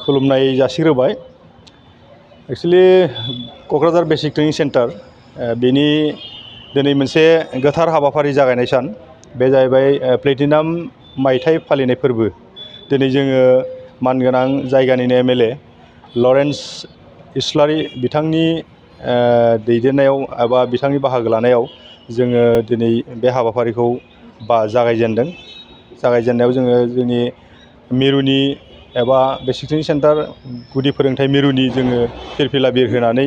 खुलुमनाय जासिग्रोबाय। Actually Kokrajhar basic training centre बेनि दिनै मोनसे गोथार हाबाफारि जागायनाय सान। बे जाहैबाय प्लेटिनाम मायथाइ फालिनाय फोरबो। दिनै जोङो मानगोनां जायगानिनो एमएलए लरेन्स इस्लारि बिथांनि दैदेननायाव एबा बिथांनि बाहागो लानायाव जोङो दिनै बे हाबाफारिखौ जागायजेनदों। जागायजेननायाव जोङो जोंनि मिरुनि एबा बेसिक ट्रेनिं सेन्टार गुदि फोरोंथाइ मिरुनि जोङो फिरफिला बिरहोनानै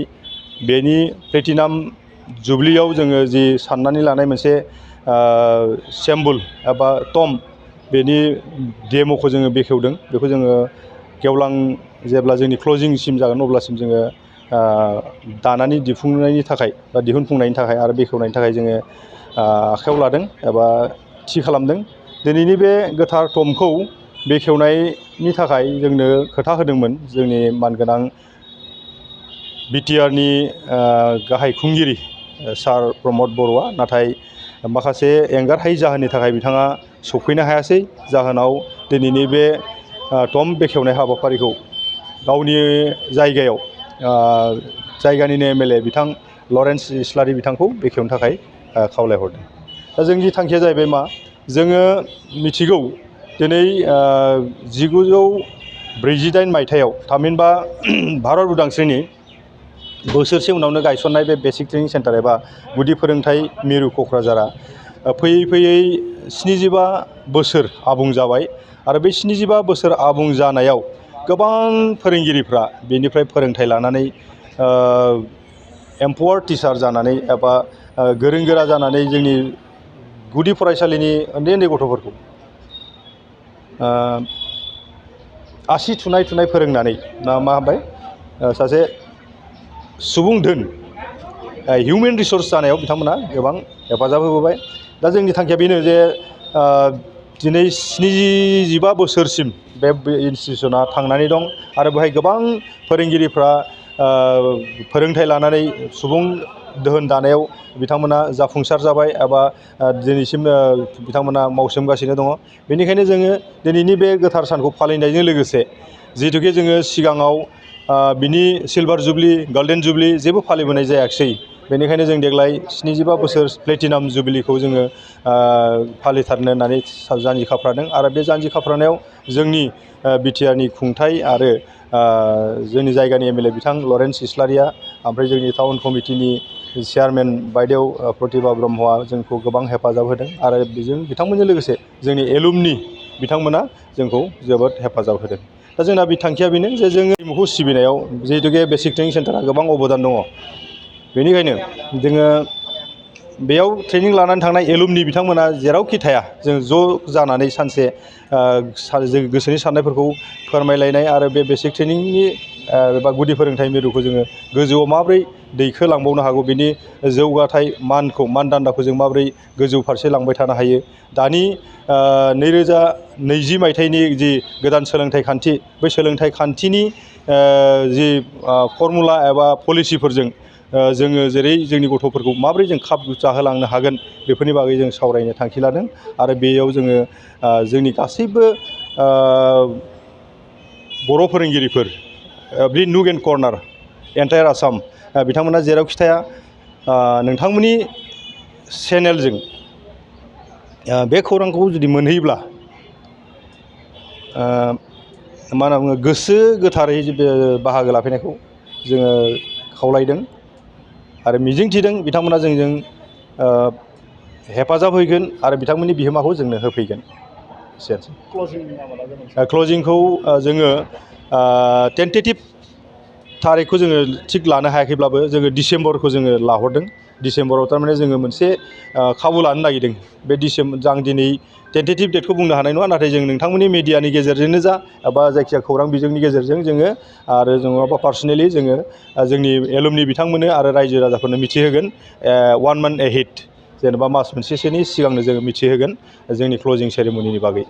बेनि प्लेटिनाम जुबलियाव जोङो जि साननानै लानाय मोनसे सेम्बल एबा टम बेनि डेम'खौ जोङो बेखेवदों। बेखौ जोङो गेवलां जेब्ला जोंनि क्लजिंसिम जागोन अब्लासिम जोङो दानानै दिहुननायनि थाखाय बा दिहुनफुंनायनि थाखाय आरो बेखेवनायनि थाखाय जोङो आखायाव लादों एबा थि खालामदों। दिनैनि बे गोथार टमखौ बेखेवनायनि थाखाय जोंनो खोथा होदोंमोन जोंनि मानगोनां बिटिआरनि गाहाय खुंगिरि सार प्रमद बर'आ। नाथाय माखासे एंगारहायै जाहोननि थाखाय बिथाङा सफैनो हायासै। जाहोनाव दिनैनि बे टम बेखेवनाय हाबाफारिखौ गावनि जायगायाव जायगानिनो एमएलए बिथां लरेन्स इस्लारि बिथांखौ बेखेवनो थाखाय खावलायहरदों। दा जोंनि थांखिया जाहैबाय मा, जोङो मिथिगौ दिनै 1948 मायथाइयाव थामहिनबा भारत उदांस्रिनि बोसोरसे उनावनो गायसननाय बे बेसिक ट्रेनिं सेन्टार एबा गुदि फोरोंथाइ मिरु क'क्राझारा फैयै फैयै 75 बोसोर आबुं जाबाय। आरो बे 75 बोसोर आबुं जानायाव गोबां फोरोंगिरिफ्रा बेनिफ्राय फोरोंथाइ लानानै एम्पावार्ड टिचार जानानै एबा गोरों गोरा जानानै जोंनि गुदि फरायसालिनि उन्दै उन्दै गथ'फोरखौ आसि थुनाय थुनाय फोरोंनानै मा होनबाय सासे सुबुं धोन हिउमेन रिसर्स जानायाव बिथांमोना गोबां हेफाजाब होबोबाय। दा जोंनि थांखिया बेनो जे दिनै 75 बोसोरसिम बे इन्सटिटिउसना थांनानै दं आरो बेहाय गोबां फोरोंगिरिफ्रा फोरोंथाइ लानानै सुबुं दोहोन दानायाव बिथांमोना जाफुंसार जाबाय एबा दिनैसिम बिथांमोना मावसोमगासिनो दङ। बेनिखायनो जोङो दिनैनि बे गोथार सानखौ फालिनायजों लोगोसे जिहेथुके जोङो सिगाङाव बिनि सिलभार जुबलि गल्डेन जुबलि जेबो फालिबोनाय जायाखिसै। बेनिखायनो जों देग्लाय 75 बोसोर प्लेटिनाम जुबिलिखौ जोङो फालिथारनो होननानै जानजि खाफ्रादों। आरो बे जानजि खाफ्रानायाव जोंनि बिटिआरनि खुंथाइ आरो जोंनि जायगानि एमएलए बिथां लरेन्स इस्लारिया, ओमफ्राय जोंनि टाउन कमिटिनि चेयारमेन बायदेव प्रतिभा ब्रह्मआ जोंखौ गोबां हेफाजाब होदों। आरो बिथांमोनजों लोगोसे जोंनि एलुमनि बिथांमोना जोंखौ जोबोद हेफाजाब होदों। दा जोंना थांखिया बेनो जे जोङो हारिमुखौ सिबिनायाव जिहेतुके बेसिक ट्रेनिं सेन्टारा गोबां अबदान दङ। बेनिखायनो जोङो बेयाव ट्रेनिं लानानै थांनाय एलुमनि बिथांमोना जेरावखि थाया जों ज' जानानै सानसे जों गोसोनि साननायफोरखौ फोरमायलायनाय आरो बे बेसिक ट्रेनिंनि एबा गुदि फोरोंथाइ मिरुखौ जोङो गोजौआव माबोरै दैखोलांबावनो हागौ, बिनि जौगाथाय मानदान्दाखौ जों माबोरै गोजौ फारसे लांबाय थानो हायो। दानि 2020 मायथाइनि जि गोदान सोलोंथाइ खान्थि, बै सोलोंथाइ खान्थिनि जि फर्मुला एबा पलिसिफोरजों जोङो जेरै जोंनि गथ'फोरखौ माबोरै जों खाब जाहोलांनो हागोन बेफोरनि बागै जों सावरायनो थांखि लादों। आरो बेयाव जोङो जोंनि गासैबो बर' फोरोंगिरिफोर बे नुक एन्ड कर्नार एन्टायार आसाम बिथांमोना जेरावखि थाया नोंथांमोननि चेनेलजों बे खौरांखौ जुदि मोनहैयोब्ला मा होनना बुङो, गोसो गोथारै बाहागो लाफैनायखौ जोङो खावलायदों आरो मिजिंथिदों बिथांमोना जोंजों हेफाजाब हैगोन आरो बिथांमोननि बिहोमाखौ जोंनो होफैगोन। एसेनोसै। क्लजिंखौ जोङो टेन्टेटिभ थारिखखौ जोङो थिग लानो हायाखैब्लाबो जोङो डिसेम्बरखौ जोङो लाहरदों। डिसेम्बराव थारमाने जोङो मोनसे खाबु लानो नागिरदों। बे आं दिनै टेन्टेटिभ डेटखौ बुंनो हानाय नङा, नाथाय जों नोंथांमोननि मिडियानि गेजेरजोंनो जा एबा जायखिया खौरां बिजोंनि गेजेरजों जोङो आरो नङाबा पार्सनेलि जोङो जोंनि एलुमनि बिथांमोननो आरो रायजो राजाफोरनो मिथिहोगोन 1 मान्थ एहेड, जेनेबा मास मोनसेसोनि सिगांनो जोङो मिथिहोगोन जोंनि क्लजिं सेरेमनिनि बागै।